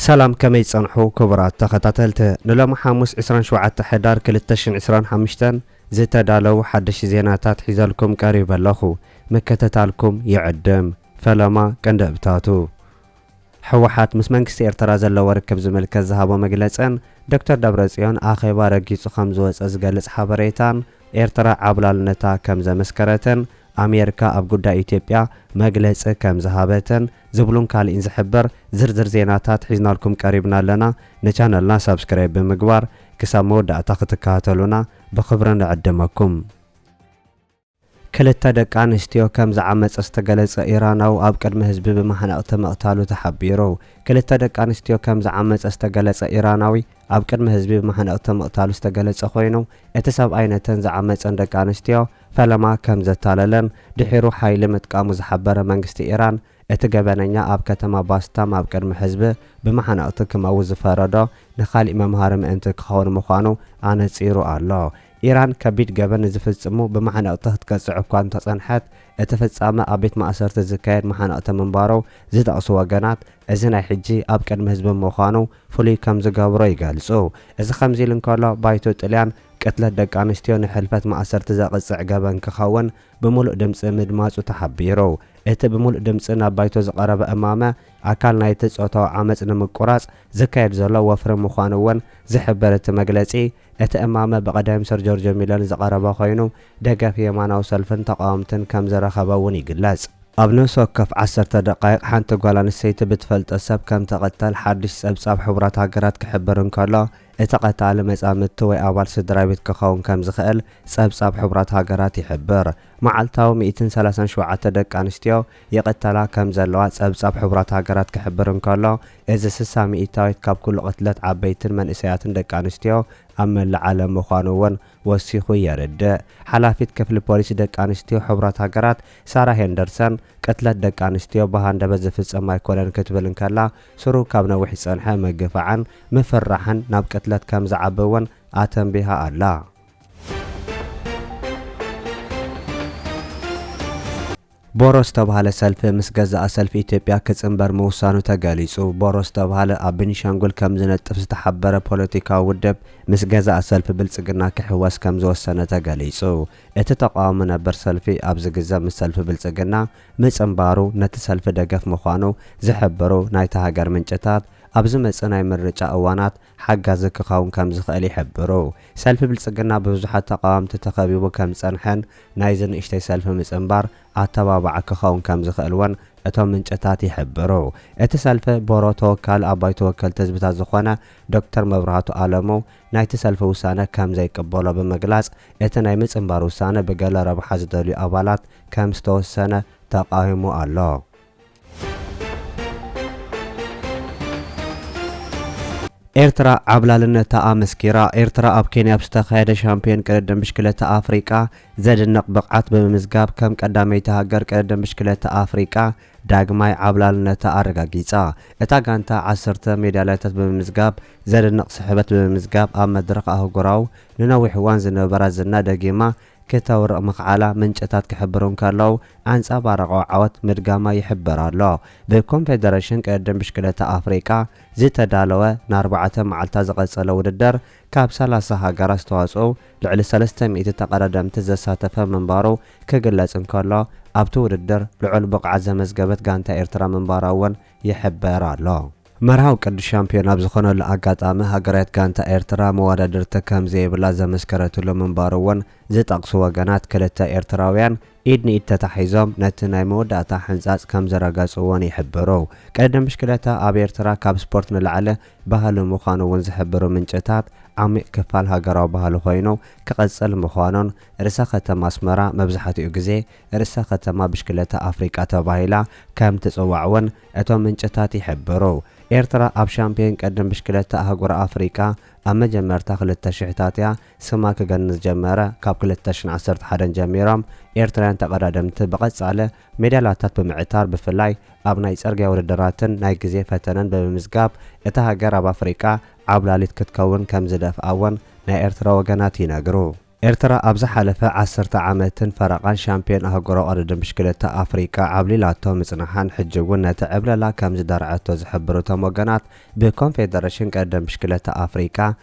ሰላም፣ ከመይ ጸንሑ ክቡራት ተኸታተልቲ? ንሎሚ ሓሙስ ዕስራን ሸውዓተ ሕዳር ክልተ ሽሕን ዕስራን ሓሙሽተን ዝተዳለዉ ሓደሽቲ ዜናታት ሒዘልኩም ቀሪበ ኣለኹ። ምክትታልኩም ይዕድም። ፈለማ ቀንዲ እብታቱ። ህወሓት ምስ መንግስቲ ኤርትራ ዘለዎ ርክብ ዝምልከት ዝሃቦ መግለጽን ዶክተር ደብረጽዮን ኣኼባ ረጊጹ ከም ዝወጸ ዝገልጽ ሓበሬታን ኤርትራ ዓብላልነታ ከም ዘመስከረትን ኣሜሪካ ኣብ ጉዳይ ኢትዮጵያ መግለጺ ከም ዝሃበትን ዝብሉን ካልእን ዝሕብር ዝርዝር ዜናታት ሒዝናልኩም ቀሪብና ኣለና። ንቻነልና ሳብስክራይብ ብምግባር ክሳብ መወዳእታ ክትከታተሉና ብኽብሪ ንዕድመኩም። ክልተ ደቂ ኣንስትዮ ከም ዝዓመጸ ዝተገለጸ ኢራናዊ ኣብ ቅድሚ ህዝቢ ብማሕነቕቲ ምቕታሉ ተሓቢሩ። ክልተ ደቂ ኣንስትዮ ከም ዝዓመጸ ዝተገለጸ ኢራናዊ ኣብ ቅድሚ ህዝቢ ብማሕነቕቲ ምቕታሉ ዝተገለጸ ኮይኑ፣ እቲ ሰብኣይ ነተን ዝዓመጸን ደቂ ኣንስትዮ ፈለማ ከም ዘታለለን ድሒሩ ሓይሊ ምጥቃሙ ዝሓበረ መንግስቲ ኢራን፣ እቲ ገበነኛ ኣብ ከተማ ባስታም ኣብ ቅድሚ ህዝቢ ብማሕነቕቲ ክመውት ዝፈረዶ ንኻሊእ መምሃሪ ምእንቲ ክኸውን ምዃኑ ኣነጺሩ ኣሎ። ኢራን ከቢድ ገበን ንዝፍጽሙ ብማሕነቕቲ ክትቀጽዕ እኳ እንተጸንሐት፣ እቲ ፍጻመ ኣብ ቤት ማእሰርቲ ዝካየድ ማሕነቕቲ ምንባሩ ዝጠቕሱ ወገናት፣ እዚ ናይ ሕጂ ኣብ ቅድሚ ህዝቢ ምዃኑ ፍሉይ ከም ዝገብሮ ይገልጹ። እዚ ከምዚ ኢሉ እንከሎ፣ ባይቶ ጥልያን ቅትለት ደቂ ኣንስትዮ ንሕልፈት ማእሰርቲ ዘቕጽዕ ገበን ክኸውን ብምሉእ ድምጺ ምድማጹ ተሓቢሩ። እቲ ብምሉእ ድምጺ ናብ ባይቶ ዝቐረበ እማመ፣ ኣካል ናይቲ ጾታዊ ዓመጽ ንምቁራጽ ዝካየድ ዘሎ ወፍሪ ምዃኑ እውን ዝሕብር እቲ መግለጺ፣ እቲ እማመ ብቐዳይ ሚኒስትር ጆርጆ ሚሎን ዝቐረበ ኮይኑ፣ ደገፍ የማናዊ ሰልፍን ተቓወምትን ከም ዝረኸበ እውን ይግለጽ። ኣብ ነፍሲ ወከፍ ዓሰርተ ደቃይቕ ሓንቲ ጓል ኣንስተይቲ ብትፈልጦ ሰብ ከም ትቕተል ሓድሽ ጸብጻብ ሕቡራት ሃገራት ክሕብር እንከሎ፣ እቲ ቀታሊ መጻምድቲ ወይ ኣባል ስድራ ቤት ክኸውን ከም ዝኽእል ጸብጻብ ሕቡራት ሃገራት ይሕብር። መዓልታዊ ሚእትን ሰላሳን ሸውዓተ ደቂ ኣንስትዮ ይቕተላ ከም ዘለዋ ጸብጻብ ሕቡራት ሃገራት ክሕብር እንከሎ፣ እዚ ስሳ ሚእታዊት ካብ ኩሉ ቅትለት ዓበይትን መንእሰያትን ደቂ ኣንስትዮ ኣብ መላእ ዓለም ምዃኑ እውን ወሲኹ የረድእ። ሓላፊት ክፍሊ ፖሊሲ ደቂ ኣንስትዮ ሕቡራት ሃገራት ሳራ ሄንደርሰን፣ ቅትለት ደቂ ኣንስትዮ ብሃንደበት ዝፍጸም ኣይኮነን ክትብል እንከላ፣ ስሩ ካብ ነዊሕ ዝጸንሐ ምግፋዕን ምፍርራሕን ናብ ቅትለት ከም ዝዓቢ እውን ኣተንቢሃ ኣላ። ቦሮ ዝተባህለ ሰልፊ ምስ ገዛእ ሰልፊ ኢትዮጵያ ክጽንበር ምውሳኑ ተገሊጹ። ቦሮ ዝተባህለ ኣብ ቤኒሻንጉል ከም ዝነጥፍ ዝተሓበረ ፖለቲካዊ ውድብ ምስ ገዛእ ሰልፊ ብልጽግና ክሕወስ ከም ዝወሰነ ተገሊጹ። እቲ ተቃዋሚ ነበር ሰልፊ ኣብዚ ግዘ ምስ ሰልፊ ብልጽግና ምጽንባሩ ነቲ ሰልፊ ደገፍ ምዃኑ ዝሕብሩ ናይታ ሃገር ምንጭታት፣ ኣብ ዝመጽእ ናይ ምርጫ እዋናት ሓጋዚ ክኸውን ከም ዝኽእል ይሕብሩ። ሰልፊ ብልጽግና ብብዙሓት ተቓወምቲ ተኸቢቡ ከም ዝጸንሐን ናይዚ ንእሽተይ ሰልፊ ምጽንባር ኣተባባዒ ክኸውን ከም ዝኽእል እውን እቶም ምንጭታት ይሕብሩ። እቲ ሰልፊ ቦሮ ተወካሊ ኣባይቲ ወከልቲ ህዝብታት ዝኾነ ዶክተር መብራህቱ ኣለሙ ናይቲ ሰልፊ ውሳነ ከም ዘይቅበሎ ብምግላጽ፣ እቲ ናይ ምጽንባር ውሳነ ብገለ ረብሓ ዝደልዩ ኣባላት ከም ዝተወሰነ ተቃዊሙ ኣሎ። ኤርትራ ዓብላልነታ ኣመስኪራ። ኤርትራ ኣብ ኬንያ ኣብ ዝተኻየደ ሻምፒዮን ቅድድም ብሽክለታ ኣፍሪቃ ዘድንቕ ብቕዓት ብምምዝጋብ ከም ቀዳመይቲ ሃገር ቅድድም ብሽክለታ ኣፍሪቃ ዳግማይ ዓብላልነታ ኣረጋጊጻ። እታ ጋንታ ዓሰርተ ሜዳልያታት ብምምዝጋብ ዘድንቕ ስሕበት ብምምዝጋብ ኣብ መድረኽ ኣህጉራዊ ንነዊሕ እዋን ዝነበራ ዝና ደጊማ ክተውርቕ ምኽዓላ ምንጭታት ክሕብሩ እንከለዉ፣ ኣንጸባራቓዊ ዓወት ምድጋማ ይሕበር ኣሎ። ብኮንፌደሬሽን ቅድድም ብሽክለታ ኣፍሪቃ ዝተዳለወ ንኣርባዕተ መዓልታት ዝቐጸለ ውድድር፣ ካብ ሰላሳ ሃገራት ዝተዋጽኡ ልዕሊ ሰለስተ ሚእቲ ተቐዳደምቲ ዘሳተፈ ምንባሩ ክግለጽ እንከሎ፣ ኣብቲ ውድድር ልዑል ብቕዓት ዘመዝገበት ጋንታ ኤርትራ ምንባራ እውን ይሕበር ኣሎ። መርሃዊ ቅዱስ ሻምፒዮን ኣብ ዝኾነሉ ኣጋጣሚ፣ ሃገራዊት ጋንታ ኤርትራ መወዳድርቲ ከም ዘይብላ ዘመስከረትሉ ምንባሩ እውን ዝጠቕሱ ወገናት፣ ክልተ ኤርትራውያን ኢድ ንኢድ ተታሒዞም ነቲ ናይ መወዳእታ ሕንጻጽ ከም ዘረጋጽዎን ይሕብሩ። ቅድድም ብሽክለታ ኣብ ኤርትራ ካብ ስፖርት ንላዕሊ ባህሊ ምዃኑ እውን ዝሕብሩ ምንጭታት፣ ዓሚቕ ክፋል ሃገራዊ ባህሊ ኮይኑ ክቐጽል ምዃኑን፣ ርእሰ ከተማ ኣስመራ መብዛሕትኡ ግዜ ርእሰ ከተማ ብሽክለታ ኣፍሪቃ ተባሂላ ከም ትጽዋዕ እውን እቶም ምንጭታት ይሕብሩ። ኤርትራ ኣብ ሻምፒዮን ቅድድም ብሽክለታ ኣህጉር ኣፍሪቃ ኣብ መጀመርታ ክልተ ሽሕታት እያ ስማ ክገንዝ ዝጀመረ። ካብ ክልተ ሽሕን ዓሰርተ ሓደን ጀሚሮም ኤርትራውያን ተቐዳደምቲ ብቐጻሊ ሜዳልያታት ብምዕታር፣ ብፍላይ ኣብ ናይ ጽርግያ ውድድራትን ናይ ግዜ ፈተነን ብምምዝጋብ፣ እታ ሃገር ኣብ ኣፍሪቃ ዓብላሊት ክትከውን ከም ዝደፍኣ እውን ናይ ኤርትራ ወገናት ይነግሩ። ኤርትራ ኣብ ዝሓለፈ ዓሰርተ ዓመትን ፈረቓን ሻምፒዮን ኣህጉራዊ ቅድድም ብሽክለታ ኣፍሪቃ ዓብሊላቶ ምጽንሓን ሕጂ እውን ነቲ ዕብለላ ከም ዝደርዐቶ ዝሕብሩ እቶም ወገናት፣ ብኮንፌደሬሽን ቅድድም ብሽክለታ ኣፍሪቃ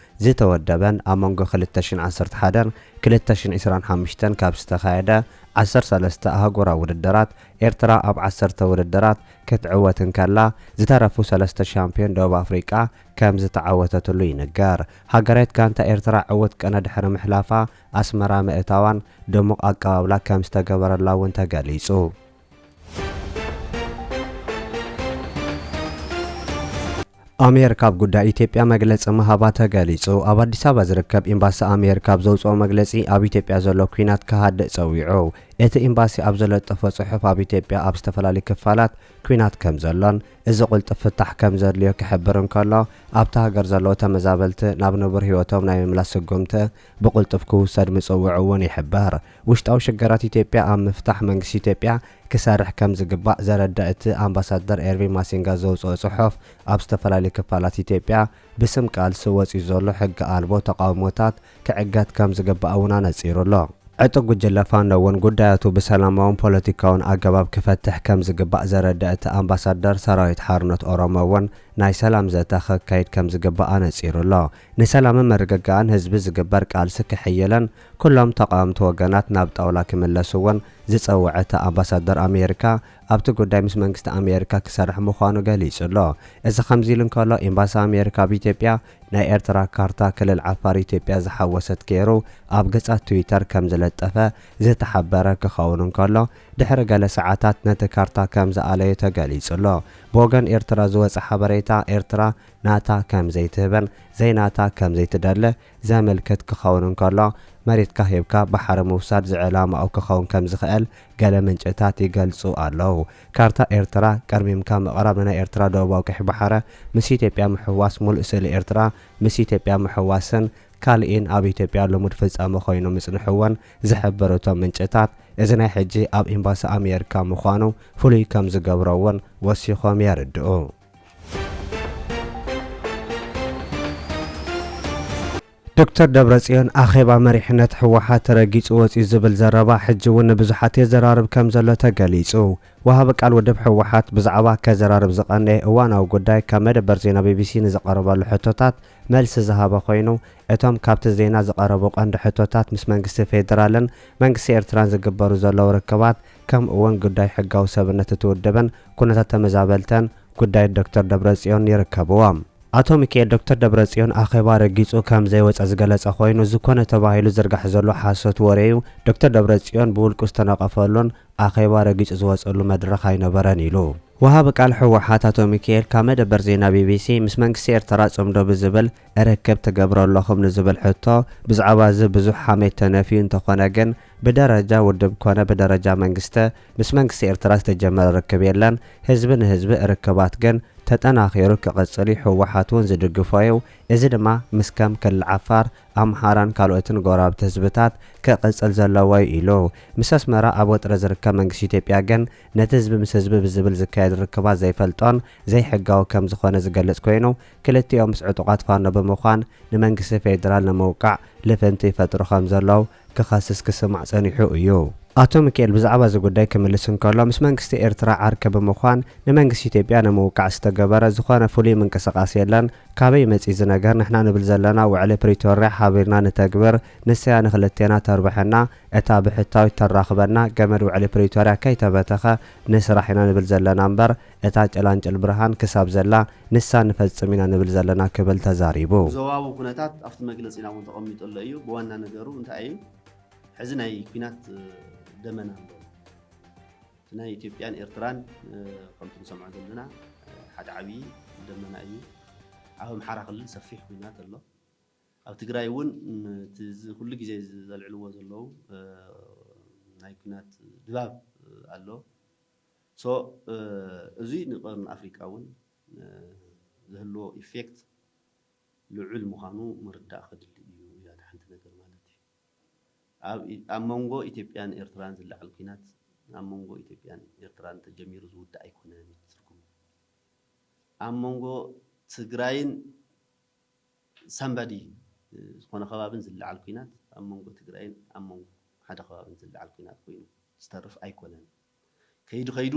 ዝተወደበን ኣብ መንጎ ክልተ ሽሕን ዓሰርተ ሓደን ክልተ ሽሕን ዕስራን ሓሙሽተን ካብ ዝተኻየደ ዓሰርተ ሰለስተ ኣህጉራዊ ውድድራት ኤርትራ ኣብ ዓሰርተ ውድድራት ክትዕወት እንከላ፣ ዝተረፉ ሰለስተ ሻምፒዮን ደቡብ ኣፍሪቃ ከም ዝተዓወተትሉ ይንገር። ሃገራዊት ጋንታ ኤርትራ ዕዉት ቅነ ድሕሪ ምሕላፋ ኣስመራ ምእታዋን ድሙቕ ኣቀባብላ ከም ዝተገበረላ እውን ተገሊጹ። ኣሜሪካ ኣብ ጉዳይ ኢትዮጵያ መግለጺ ምሃባ ተገሊጹ። ኣብ ኣዲስ ኣበባ ዝርከብ ኤምባሲ ኣሜሪካ ኣብ ዘውጽኦ መግለጺ፣ ኣብ ኢትዮጵያ ዘሎ ኲናት ክሃድእ ጸዊዑ። እቲ ኤምባሲ ኣብ ዘለጠፎ ጽሑፍ፣ ኣብ ኢትዮጵያ ኣብ ዝተፈላለዩ ክፋላት ኲናት ከም ዘሎን እዚ ቅልጡፍ ፍታሕ ከም ዘድልዮ ክሕብር እንከሎ፣ ኣብታ ሃገር ዘለዉ ተመዛበልቲ ናብ ንቡር ህይወቶም ናይ ምምላስ ስጉምቲ ብቕልጡፍ ክውሰድ ምጽውዑ እውን ይሕበር። ውሽጣዊ ሽግራት ኢትዮጵያ ኣብ ምፍታሕ መንግስቲ ኢትዮጵያ ክሰርሕ ከም ዝግባእ ዘረድእ እቲ ኣምባሳደር ኤርቪን ማሲንጋ ዘውጽኦ ጽሑፍ፣ ኣብ ዝተፈላለዩ ክፋላት ኢትዮጵያ ብስም ቃልሲ ወጺኡ ዘሎ ሕጊ ኣልቦ ተቓውሞታት ክዕገት ከም ዝግባእ እውን ኣነጺሩ ኣሎ። ዕጡቕ ጉጅለ ፋኖ እውን ጉዳያቱ ብሰላማውን ፖለቲካውን ኣገባብ ክፈትሕ ከም ዝግባእ ዘረድእ እቲ ኣምባሳደር፣ ሰራዊት ሓርነት ኦሮሞ እውን ናይ ሰላም ዘተ ከካይድ ከም ዝግባእ ኣነጺሩ ኣሎ። ንሰላምን ምርግጋእን ህዝቢ ዝግበር ቃልሲ ክሕይልን ኩሎም ተቓወምቲ ወገናት ናብ ጣውላ ክምለሱ እውን ዝጸውዐ እቲ ኣምባሳደር፣ ኣሜሪካ ኣብቲ ጉዳይ ምስ መንግስቲ ኣሜሪካ ክሰርሕ ምዃኑ ገሊጹ ኣሎ። እዚ ከምዚ ኢሉ እንከሎ፣ ኤምባሲ ኣሜሪካ ኣብ ኢትዮጵያ ናይ ኤርትራ ካርታ ክልል ዓፋር ኢትዮጵያ ዝሓወሰት ገይሩ ኣብ ገጻት ትዊተር ከም ዝለጠፈ ዝተሓበረ ክኸውን እንከሎ፣ ድሕሪ ገለ ሰዓታት ነቲ ካርታ ከም ዝኣለዮ ተገሊጹ ኣሎ። ብወገን ኤርትራ ዝወጸ ሓበሬታ፣ ኤርትራ ናታ ከም ዘይትህበን ዘይናታ ከም ዘይትደሊ ዘመልክት ክኸውን እንከሎ፣ መሬትካ ሂብካ ባሕሪ ምውሳድ ዝዕላማኡ ክኸውን ከም ዝኽእል ገለ ምንጭታት ይገልጹ ኣለዉ። ካርታ ኤርትራ ቀርሚምካ ምቕራብ ንናይ ኤርትራ ደቡባዊ ቀይሕ ባሕሪ ምስ ኢትዮጵያ ምሕዋስ፣ ሙሉእ ስእሊ ኤርትራ ምስ ኢትዮጵያ ምሕዋስን ካልእን ኣብ ኢትዮጵያ ልሙድ ፍጻመ ኮይኑ ምጽንሑ እውን ዝሕብሩ እቶም ምንጭታት፣ እዚ ናይ ሕጂ ኣብ ኤምባሲ ኣሜሪካ ምዃኑ ፍሉይ ከም ዝገብሮ እውን ወሲኾም የርድኡ። ዶክተር ደብረጽዮን ኣኼባ መሪሕነት ህወሓት ረጊጹ ወጺኡ ዝብል ዘረባ ሕጂ እውን ንብዙሓት የዘራርብ ከም ዘሎ ተገሊጹ። ወሃቢ ቃል ውድብ ህወሓት ብዛዕባ ከዘራርብ ዝቐነየ እዋናዊ ጉዳይ ካብ መደበር ዜና ቢቢሲ ንዝቐረበሉ ሕቶታት መልሲ ዝሃበ ኮይኑ፣ እቶም ካብቲ ዜና ዝቐረቡ ቀንዲ ሕቶታት ምስ መንግስቲ ፌደራልን መንግስቲ ኤርትራን ዝግበሩ ዘለዉ ርክባት፣ ከምኡ እውን ጉዳይ ሕጋዊ ሰብነት እቲ ውድብን ኩነታት ተመዛበልተን ጉዳይ ዶክተር ደብረጽዮን ይርከብዎም። ኣቶ ሚካኤል፣ ዶክተር ደብረጽዮን ኣኼባ ረጊጹ ከም ዘይወጸ ዝገለጸ ኮይኑ፣ ዝኾነ ተባሂሉ ዝርጋሕ ዘሎ ሓሶት ወረ እዩ። ዶክተር ደብረጽዮን ብውልቁ ዝተነቐፈሉን ኣኼባ ረጊጹ ዝወጸሉ መድረኽ ኣይነበረን ኢሉ። ወሃቢ ቃል ህወሓት ኣቶ ሚካኤል ካብ መደበር ዜና ቢቢሲ፣ ምስ መንግስቲ ኤርትራ ጽምዶ ብዝብል ርክብ ትገብሩ ኣለኹም ንዝብል ሕቶ፣ ብዛዕባ እዚ ብዙሕ ሓሜት ተነፍዩ እንተኾነ ግን፣ ብደረጃ ውድብ ኮነ ብደረጃ መንግስቲ ምስ መንግስቲ ኤርትራ ዝተጀመረ ርክብ የለን። ህዝቢ ንህዝቢ ርክባት ግን ተጠናኺሩ ክቕጽል እዩ፣ ህወሓት እውን ዝድግፎ እዩ። እዚ ድማ ምስ ከም ክልል ዓፋር፣ ኣምሓራን ካልኦትን ጎረባብቲ ህዝብታት ክቕጽል ዘለዎ እዩ ኢሉ። ምስ ኣስመራ ኣብ ወጥሪ ዝርከብ መንግስቲ ኢትዮጵያ ግን ነቲ ህዝቢ ምስ ህዝቢ ብዝብል ዝካየድ ርክባት ዘይፈልጦን ዘይሕጋዊ ከም ዝኾነ ዝገልጽ ኮይኑ፣ ክልቲኦም ምስ ዕጡቓት ፋኖ ብምዃን ንመንግስቲ ፌደራል ንምውቃዕ ልፍንቲ ይፈጥሩ ከም ዘለዉ ክኸስስ ክስማዕ ጸኒሑ እዩ። ኣቶ ሚካኤል ብዛዕባ እዚ ጉዳይ ክምልስ እንከሎ፣ ምስ መንግስቲ ኤርትራ ዓርኪ ብምዃን ንመንግስቲ ኢትዮጵያ ንምውቃዕ ዝተገበረ ዝኾነ ፍሉይ ምንቅስቓስ የለን። ካበይ መጺ እዚ ነገር? ንሕና ንብል ዘለና ውዕሊ ፕሪቶርያ ሓቢርና ንተግብር፣ ንሳያ ንኽልቴና ተርብሐና፣ እታ ብሕታዊት ተራኽበና፣ ገመድ ውዕሊ ፕሪቶርያ ከይተበተኸ ንስራሕ ኢና ንብል ዘለና እምበር፣ እታ ጭላንጭል ብርሃን ክሳብ ዘላ ንሳ ንፈጽም ኢና ንብል ዘለና ክብል ተዛሪቡ። ዞባዊ ኩነታት ኣብቲ መግለጺና እውን ተቐሚጡ ኣሎ እዩ። ብዋና ነገሩ እንታይ እዩ? ሕዚ ናይ ኲናት፣ እ፣ ደመና ኣሎ። እቲ ናይ ኢትዮጵያን ኤርትራን፣ እ፣ ከምቲ ንሰምዖ ዘለና፣ እ፣ ሓደ ዓብዪ ደመና እዩ። ኣብ ኣምሓራ ክልል ሰፊሕ ኲናት ኣሎ። ኣብ ትግራይ እውን፣ ም፣ እቲ ዝ-፣ ኩሉ ግዜ ዘልዕልዎ ዘለዉ፣ እ፣ ናይ ኲናት ድባብ፣ እ፣ ኣሎ። ሶ፣ እ፣ እዚ ንቀርኒ ኣፍሪቃ እውን፣ እ፣ ዝህልዎ ኢፌክት ልዑል ምዃኑ ምርዳእ ከድሊ እዩ። እያ እታ ሓንቲ ነገር ማለት እዩ። ኣብ ኢ-፣ ኣብ መንጎ ኢትዮጵያን ኤርትራን ዝለዓል ኲናት ኣብ መንጎ ኢትዮጵያን ኤርትራን ተጀሚሩ ዝውዳእ ኣይኮነን እዩ ትርጉሙ። ኣብ መንጎ ትግራይን ሳምባዲ፣ እ፣ ዝኾነ ከባብን ዝለዓል ኲናት ኣብ መንጎ ትግራይን ኣብ መንጎ ሓደ ከባብን ዝለዓል ኲናት ኮይኑ ዝተርፍ ኣይኮነን። ከይዱ ከይዱ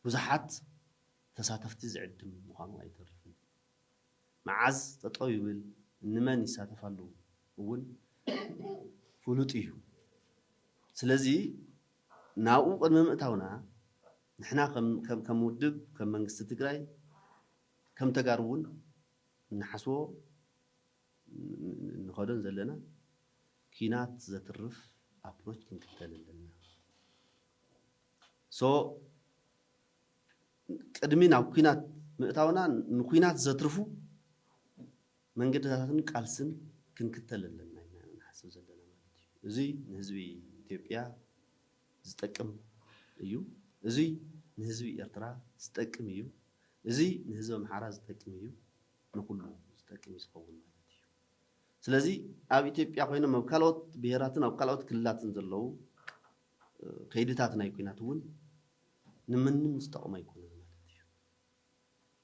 ብዙሓት ተሳተፍቲ ዝዕድም ምዃኑ ኣይተርፍን። መዓዝ ጠጠው ይብል፣ እንመን ይሳተፋሉ እውን ፍሉጥ እዩ። ስለዚ ናብኡ ቅድሚ ምእታውና ንሕና ከም ውድብ፣ ከም መንግስቲ ትግራይ፣ ከም ተጋሩ እውን እንሓስቦ እንኸዶን ዘለና ኪናት ዘትርፍ ኣፕሮች ክንክተል ኣለና። ሶ ቅድሚ ናብ ኲናት ምእታውና ንኲናት ዘትርፉ መንገድታትን ቃልስን ክንክተል ኣለና ኢና ንሓስብ ዘለና ማለት እዩ። እዚ ንህዝቢ ኢትዮጵያ ዝጠቅም እዩ። እዚ ንህዝቢ ኤርትራ ዝጠቅም እዩ። እዚ ንህዝቢ ኣምሓራ ዝጠቅም እዩ። ንኩሉ ዝጠቅም እዩ ዝኸውን ማለት እዩ። ስለዚ ኣብ ኢትዮጵያ ኮይኖም ኣብ ካልኦት ብሄራትን ኣብ ካልኦት ክልላትን ዘለዉ ከይድታት ናይ ኲናት እውን ንምንም ዝጠቕሙ ኣይኮነን ማለት እዩ።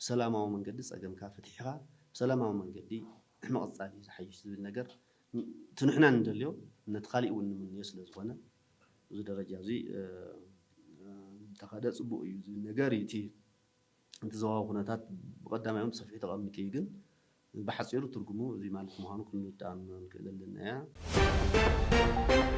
ብሰላማዊ መንገዲ ፀገምካ ፈቲሕኻ ብሰላማዊ መንገዲ ምቕፃል እዩ ዝሓይሽ ዝብል ነገር እቲ ንሕና እንደልዮ ነቲ ካሊእ እውን ንምንዮ ስለ ዝኾነ እዚ ደረጃ እዚ እንተኸደ ፅቡቕ እዩ ዝብል ነገር እዩ። እቲ እቲ ዞባዊ ኩነታት ብቐዳማይ እውን ብሰፊሑ ተቐሚጡ እዩ፣ ግን ብሓፂሩ ትርጉሙ እዚ ማለት ምዃኑ ክንርዳእ ንክእል ኣለና እያ።